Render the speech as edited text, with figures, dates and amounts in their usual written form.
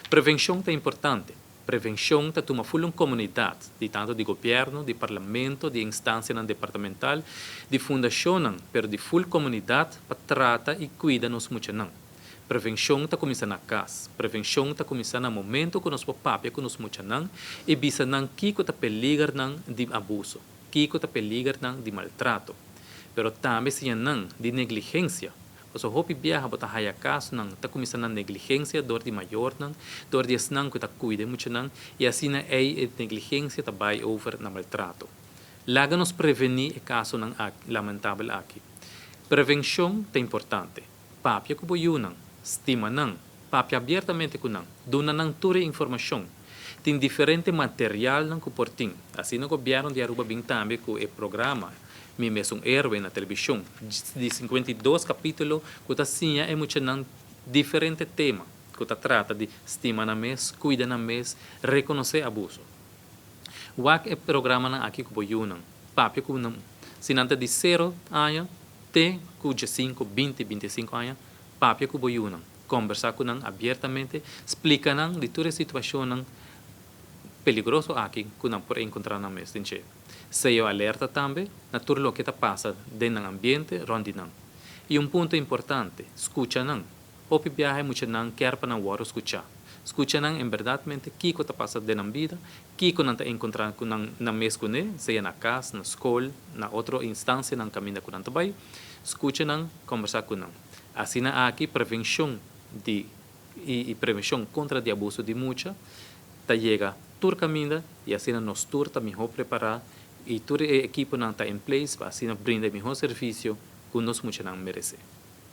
Prevencion ta importante. Prevencion ta tuma full un comunidad, di tanto di gobierno, di parlamento, di instancianan departamental, di fundacionnan, pero di full comunidad pa trata y cuida nos muchanan. Prevencion ta cuminsa na cas. Prevencion ta cuminsa na momento cu nos por papia cu nos muchanan y bisa nan kico ta peligernan di abuso, kico ta peligernan di maltrato. Pero tambe siña nan di negligencia. Pasobra hopi biaha bo ta haya casonan ta cuminsa na negligencia door di mayornan, door di esnan cu ta cuida e muchanan y asina ey e negligencia ta bay over na maltrato. Laga nos preveni e casonan aki lamentabel aki. Prevencion ta importante. Papia cu bo yunan, stima nan, papia abiertamente cu nan, duna nan tur e informacion. Tin diferente materialnan cu por tin. Asina gobierno di Aruba bin tambe cu e programa Mi Mes Un Héroe na television di 52 capitulo cu ta siña e muchanan diferente tema cu ta trata di stima nan mes, cuida nan mes, reconoce abuso. Wak e programanan aki cu bo yunan, papia cu nan. Si nan ta di 0 aña te cu 15, 20, 25 aña, papia cu bo yunan, combersa cu nan abiertamente, splica nan di tur e situacionnan peligroso aki cu nan por encontra nan mes den dje. Sea alerta tambe na tur loke ta pasa den nan ambiente rond di nan. Y un punto importante, scucha nan. Hopi biaha muchanan kier pa nan wordo scucha. Scucha nan en berdadmente kico ta pasa den nan bida, kico nan ta encontra cu nan nan mes cune, sea na cas, na scol, na otro instancianan caminda cu nan ta bay. Scucha nan, combersa cu nan. Asina aki prevencion di y prevencion contra di abuso di mucha ta yega tur caminda y asina nos tur ta miho prepara y tur e ekiponan ta in place pa asina brinda e miho servicio cu nos muchanan merece.